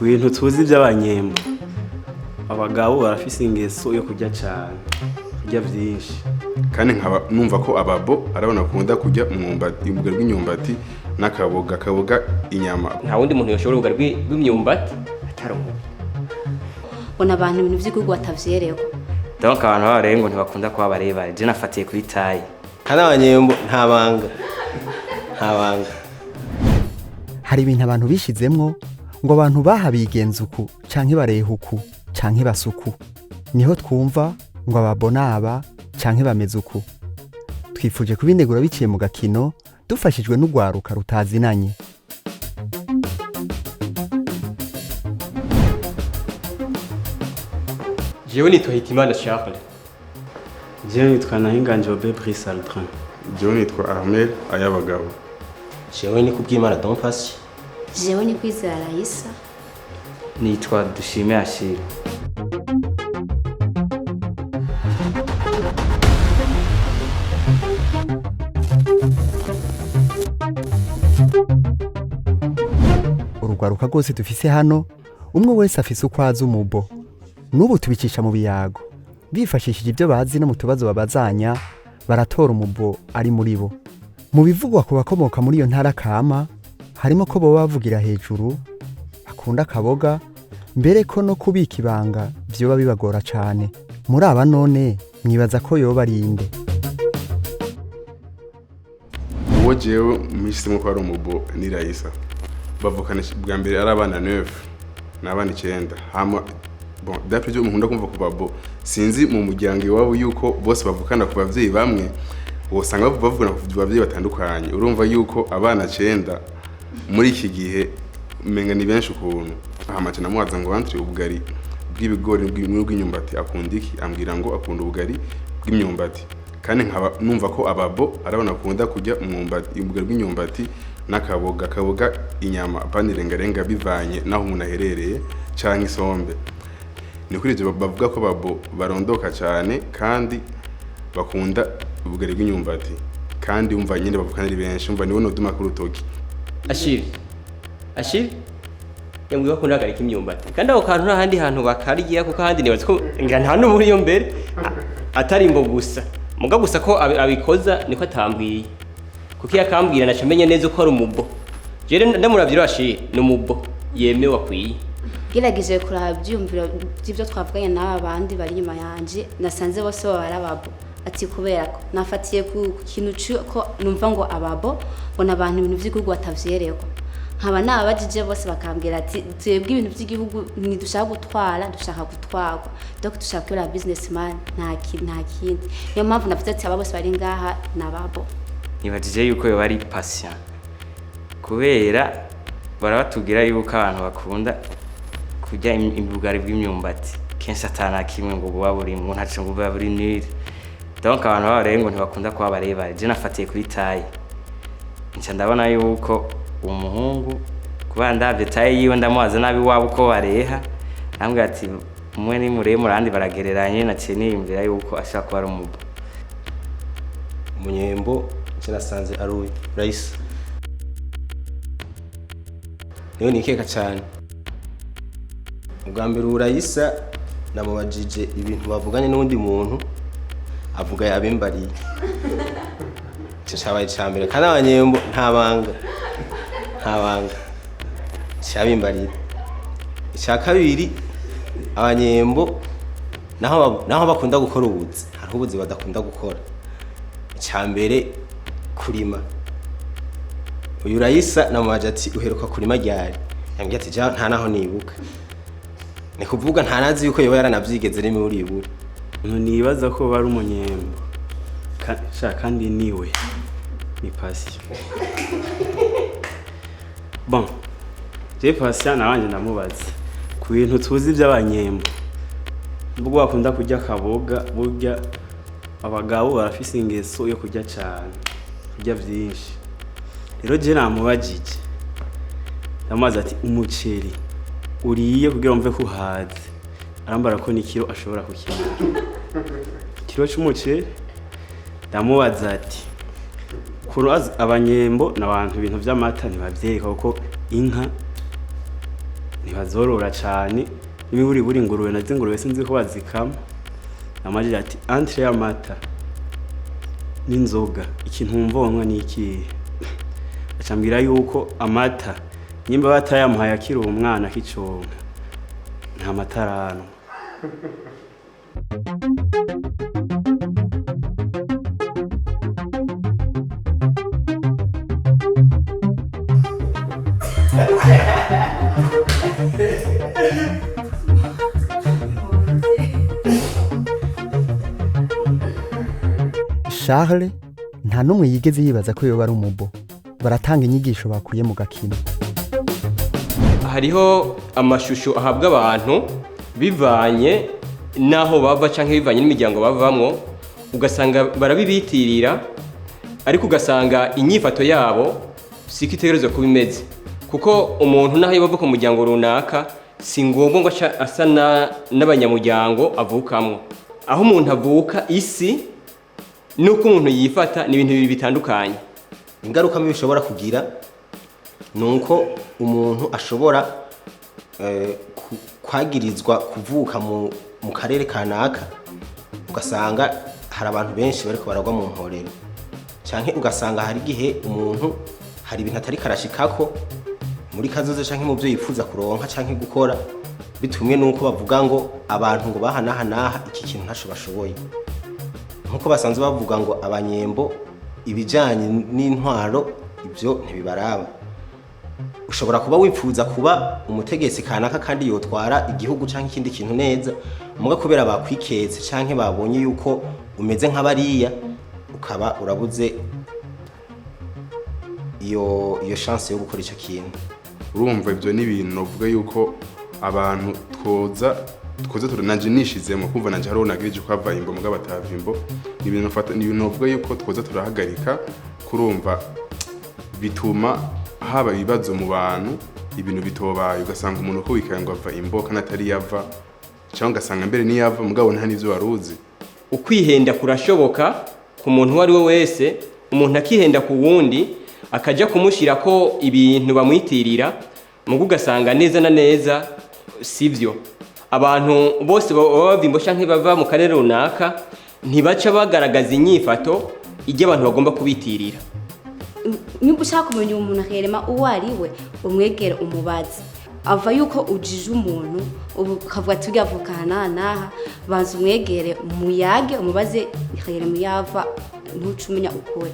Ku bintu tuzi by'abanyembo, abagabo barafise ingeso yo kurya cyane, kurya byinshi. Kandi nkaba numva ko ababo arabona bakunda kurya umwumbati, ubugari bw'imyumbati n'akaboga, akaboga inyama. Nta wundi muntu yoshobora ubugari bw'imyumbati atari umuntu. Mbona abantu ibintu by'igihugu batavyerekwa. Donc abantu b'abarengo ngo ntibakunda kuba barebare, je nafatiye kuri taille. Kandi abanyembo nta banga, nta banga. Hari ibintu abantu bishizemwo ngo abantu baha bigenza uku canke bareha uku canke basuku, niho twumva ngo ababo aba canke bameze uku. Twifuje kubinegura biciye mu gakino, dufashijwe n'urwaruka rutazinanye. Jewe nitwa Hitimana Charles. Jewe nitwa Nahinganje Obe Brice Aldrin. Jewe nitwa Armel Ayabagabo. Jewe ni Kubwimana Don Pasi. Jewe ni Kwizera Raisa. Nitwa Dushime Ashira. Urugwaruka rwose dufise hano, umwe wese afise uko azi umubo. N'ubu tubicisha mu biyago, bifashishije ibyo bazi no mu tubazo babazanya, baratora umubo ari muri bo. Mu bivugwa ku bakomoka muri iyo ntara kama, harimo ko boba bavugira hejuru, bakunda akaboga, mbere ko no kubika ibanga vyoba bibagora cane. Muri aba none mwibaza ko yoba ari inde? Uwo jewe mpisemo ko ari umubo ni Raisa. Bavukana bwa mbere ari abana 9, ni abana 9. Hama bon, d'après ibyo nkunda kumva ku babo, sinzi mu muryango iwabo yuko bose bavukana ku bavyeyi bamwe, wosanga bavukana ku bavyeyi batandukanye. Urumva yuko abana 9 muri iki gihe umenga ni benshi ukuntu. Hama nca namubaza ngo entre ubugari bw'ibigori n'ubw'imyumbati akunda iki, ambwira ngo akunda ubugari bw'imyumbati. Kandi nkaba numva ko ababo arabona bakunda kurya umwumbati, ubugari bw'imyumbati n'akaboga, akaboga inyama, apana irengarenga bivanye n'aho umuntu aherereye canke isombe. Ni kuri ibyo bavuga ko ababo barondoka cyane kandi bakunda ubugari bw'imyumbati, kandi umva nyine bavukana ari benshi, umva niwe noduma ku rutoki. Ashiri, Ashiri yambwiye ko akunda akagari k'imyumbati, kandi ako kantu nta handi hantu bakarya, kuko ahandi nibaza ko ngira nta n'umwe uriyo mbere atari imbo gusa. Muga gusa ko abikoza niko atambwiye, kuko iyo akambwira naca menya neza ko ari umubo. Jewe ndamuravye rero, Ashiri ni umubo yemewe akwiye. Gerageje kuraba ivyiyumviro by'ivyo twavuganye n'aba bandi bari inyuma yanje, nasanze bose baba ari ababo. Ati kubera ko nafatiye ku kintu ko numva ngo ababo ngo abantu ibintu by'igihugu batavyerekwa, nkaba nababajije bose bakambwira ati twebwe ibintu by'igihugu ntidushaka gutwara, dushaka gutwarwa, donc dushaka kubera businessman, nta kindi. Niyo mpamvu navuze ati aba bose bari ngaha ni ababo. Nibajije yuko yoba ari patient, kubera barabatubwira yuko abantu bakunda kurya ubugari bw'imyumbati kenshi atana kimwe ngo buba burimwo, ntaco ngo buba buri nire. Donc abantu b'abarengo ntibakunda kuba barebare, je nafatiye kuri taille. Nca ndabona yuko umuhungu, kuba ndavye taille yiwe, ndamubaza nabi wabo uko bareha, arambwira ati umwe ni muremure abandi baragereranye. Naciye niyumvira yuko ashobora kuba ari umubo. Umunyembo nce nasanze ari uyu Raisa, niwe nikeka cyane. Ubwa mbere uyu Raisa namubajije ibintu bavuganye n'undi muntu, avuga yabimbariye. Ico cabaye ica mbere. Kandi abanyembo nta banga, nta banga, cabimbariye. Ica kabiri, abanyembo naho bakunda gukora ubuzi, hariho ubuzi badakunda gukora. Ica mbere kurima. Uyu Raisa namubaje ati uheruka kurima ryari? Yambwiye ati ja nta naho nibuka. Ni kuvuga nta nazi yuko yoba yaranavyigeze rimwe uribura. Nibaza ko bari umunyembo. Sha kandi niwe ni Patient. Bon, je Patient nabanje ndamubaza ku bintu tuzi by'abanyembo, nubwo bakunda kurya akaboga, burya abagabo barafise ingeso yo kurya cyane, kurya byinshi. Rero je namubajije, ndamubaza ati umuceri uriye kugira wumve ko uhaze, arambara ko n'ikiro ashobora kukimara, ikiro c'umuceri. Ndamubaza ati ukuntu abanyembo n'abantu ibintu vy'amata ntibavyereka, kuko inka Ntibazorora cane, n'imiburiburi ingurube nazo, ingurube sinzi ko bazikama. Namajije ati entre y'amata n'inzoga, ikintu wumva wonywa ni ikihe? Acambwira yuko amata nyimba batayamuhaye akiri umwana akiconka, nta mata aranwa. Charles nta n'umwe yigeze yibaza ko yoba ari umubo. Baratanga inyigisho bakuye mu gakino. Hariho amashusho ahabwa abantu bivanye n'aho bava cyangwa bivanye n'imiryango bavamwo, ugasanga barabibitirira, ariko ugasanga inyifato yabo siko itegerezwa kuba imeze, kuko umuntu naho yaba avuka mu muryango runaka si ngombwa ngo aca asa n'abanyamuryango avukamwo. Aho umuntu avuka, isi n'uko umuntu yifata ni ibintu bibiri bitandukanye. Ingaruka mbi bishobora kugira ni uko umuntu ashobora kwagirizwa kuvuka mu karere kanaka, ugasanga hari abantu benshi bariko baragwa mu mporero, canke ugasanga hari igihe umuntu hari ibintu atari karashikako muri kazoza canke mu byo yifuza kuronka canke gukora, bitumwe nuko bavuga ngo abantu ngo baha n'aha n'aha iki kintu ntaco bashoboye, nkuko basanzwe bavuga ngo abanyembo ibijanye n'intwaro ibyo ntibibaraba. Ushobora kuba wifuza kuba umutegetsi kanaka kandi yotwara igihugu canke ikindi kintu neza, muga kubera bakwiketse canke babonye yuko umeze nk'abariya, ukaba urabuze iyo chance yo gukora ico kintu. Urumva, ibyo ni ibintu novuga yuko abantu twoza nanje nishizemo kumva nanje hariho nagirije ko hava imbo mugabo atava imbo. Ni ibintu mfata, ni ibintu novuga yuko twoza turahagarika. Kurumva bituma haba ibibazo mu bantu, ibintu bitobaye, ugasanga umuntu uko wikaye ngo ava imbo kandi atari yava, cyangwa ugasanga mbere niyava mugabo nta n'ivyo waruzi. Ukwihenda kurashoboka ku muntu uwo ari we wese. Umuntu akihenda ku wundi, akajya kumushyira ko ibintu bamwitirira, mugo ugasanga neza na neza sibyo. Abantu bose baba bava imbo canke bava mu karere runaka ntibaca bagaragaza inyifato ijya abantu bagomba kubitirira. Nimba ushaka kumenya umuntu akerema uwo ari we, umwegere, umubaze. Ava yuko ujije umuntu ubu ukavuga ati uriya avuka aha n'aha n'aha, banza umwegere, muyage, umubaze akerema iyo ava, ntuce umenya ukuri.